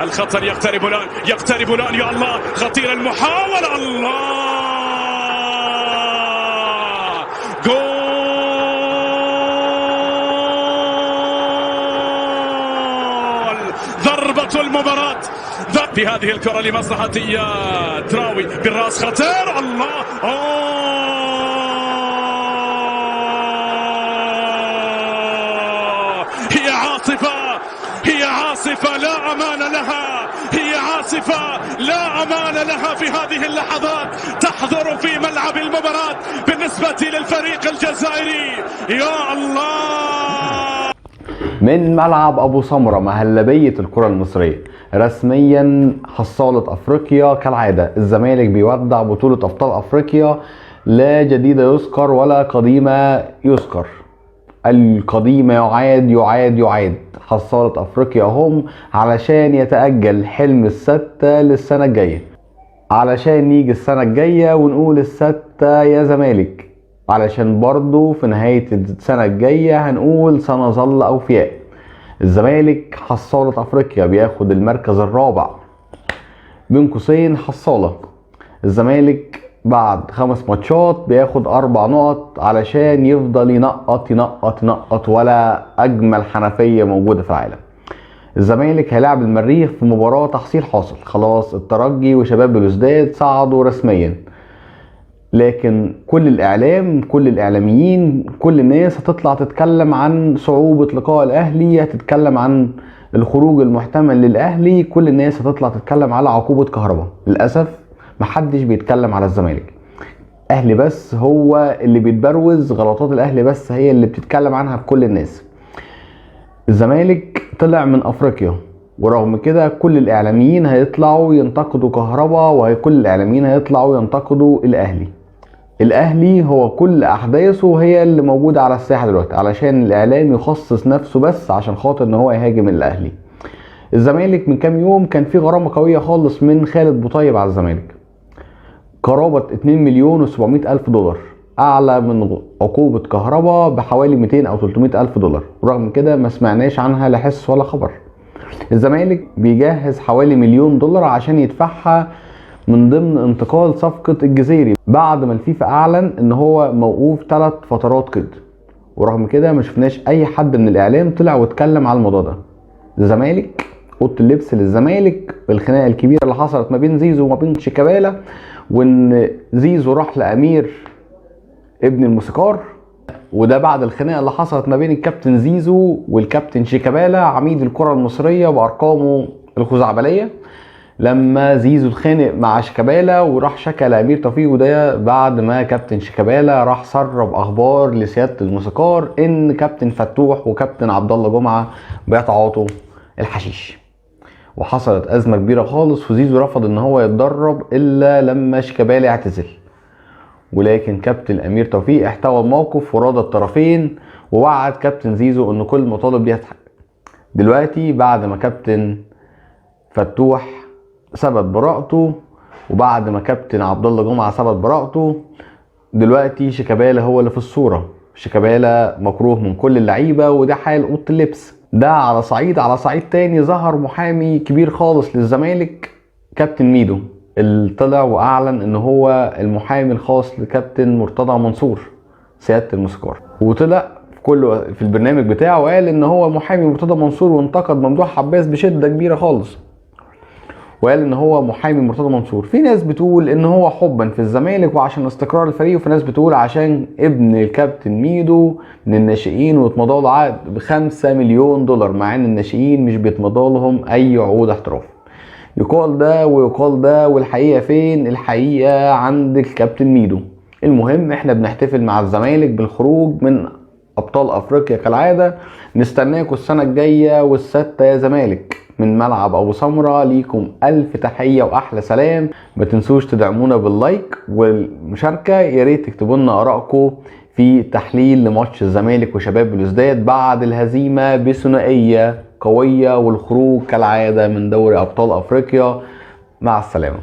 الخطر يقترب الآن، يقترب الآن، يا الله، خطير المحاولة، الله، جول! ضربة المباراة في هذه الكرة لمصلحة تراوي بالراس، خطير، الله، هي عاصفة، هي عاصفة لا أمان لها، هي عاصفة لا أمان لها في هذه اللحظات، تحضر في ملعب المباراة بالنسبة للفريق الجزائري. يا الله! من ملعب أبو سمرة مهلبية الكرة المصرية رسميا حصالة أفريقيا كالعادة. الزمالك بيودع بطولة أبطال أفريقيا، لا جديد يذكر ولا قديم يذكر، القديم يعاد يعاد يعاد. حصالة أفريقيا هم علشان يتأجل حلم الستة للسنة الجاية، علشان نيجي السنة الجاية ونقول الستة يا زمالك، علشان برضو في نهاية السنة الجاية هنقول سنظل أوفياء. الزمالك حصالة أفريقيا بياخد المركز الرابع، بين قوسين حصالة. الزمالك بعد 5 ماتشات بياخد 4 نقط علشان يفضل ينقط ينقط ينقط، ولا أجمل حنفية موجودة في العالم. الزمالك هيلاعب المريخ في مباراة تحصيل حاصل، خلاص الترجي وشباب بلوزداد صعدوا رسميا، لكن كل الإعلام، كل الإعلاميين، كل الناس هتطلع تتكلم عن صعوبة لقاء الأهلي، هتتكلم عن الخروج المحتمل للأهلي، كل الناس هتطلع تتكلم على عقوبة كهربا. للأسف محدش بيتكلم على الزمالك، أهلي بس هو اللي بيتبروز، غلطات الأهلي بس هي اللي بتتكلم عنها بكل الناس. الزمالك طلع من أفريقيا، ورغم كده كل الإعلاميين هيطلعوا ينتقدوا كهربا، وكل الإعلاميين هيطلعوا ينتقدوا الأهلي. الأهلي هو كل أحداثه هي اللي موجودة على الساحة دلوقتي، علشان الإعلام يخصص نفسه بس عشان خاطر إن هو يهاجم الأهلي. الزمالك من كام يوم كان في غرامة قوية خالص من خالد بوطيب على الزمالك، قرابة 2,700,000 دولار، أعلى من عقوبة كهربا بحوالي 200 أو 300 ألف دولار، ورغم كده ما سمعناش عنها لا حس ولا خبر. الزمالك بيجهز حوالي $1,000,000 عشان يدفعها من ضمن انتقال صفقة الجزيري، بعد ما الفيفا أعلن إن هو موقوف 3 فترات كده، ورغم كده ما شفناش أي حد من الإعلام طلع واتكلم على الموضوع ده. الزمالك أوضة اللبس للزمالك، الخناقة الكبيرة اللي حصلت ما بين زيزو وما بين شيكابالا، وإن زيزو راح لأمير ابن الموسيقار، وده بعد الخناقة اللي حصلت ما بين الكابتن زيزو والكابتن شيكابالا عميد الكرة المصرية بأرقامه الخزعبلية، لما زيزو اتخانق مع شيكابالا وراح شكى لأمير توفيق، وده بعد ما كابتن شيكابالا راح سرب أخبار لسيادة الموسيقار إن كابتن فتوح وكابتن عبد الله جمعة بيتعاطوا الحشيش، وحصلت أزمة كبيرة خالص، وزيزو رفض إن هو يتدرب إلا لما شيكابالا يعتزل، ولكن كابتن أمير توفيق احتوى الموقف وراضى الطرفين، ووعد كابتن زيزو إن كل المطالب دي هتتحقق. دلوقتي بعد ما كابتن فتوح ثبت براءته، وبعد ما كابتن عبد الله جمعة ثبت براءته، دلوقتي شيكابالا هو اللي في الصورة. شيكابالا مكروه من كل اللعيبة، وده حال أوضة اللبس. ده على صعيد، على صعيد تاني ظهر محامي كبير خالص للزمالك كابتن ميدو، اللي طلع واعلن ان هو المحامي الخاص لكابتن مرتضى منصور سيادة الموسيقار، وطلع في البرنامج بتاعه وقال ان هو محامي مرتضى منصور، وانتقد ممدوح عباس بشدة كبيرة خالص، وقال ان هو محامي مرتضى منصور. في ناس بتقول ان هو حبا في الزمالك وعشان استقرار الفريق، وفي ناس بتقول عشان ابن الكابتن ميدو من الناشئين واتمضى له عقد ب5 مليون دولار، مع ان الناشئين مش بيتمضى لهم اي عقود احتراف. يقال ده ويقال ده، والحقيقة فين؟ الحقيقة عند الكابتن ميدو. المهم احنا بنحتفل مع الزمالك بالخروج من ابطال افريقيا كالعادة، نستناكم السنة الجاية والستة يا زمالك. من ملعب ابو سمرة ليكم الف تحية واحلى سلام. ما تنسوش تدعمونا باللايك والمشاركة، يا ريت تكتبوا لنا ارائكم في تحليل لماتش الزمالك وشباب بلوزداد بعد الهزيمة بثنائية قوية والخروج كالعادة من دوري ابطال افريقيا. مع السلامة.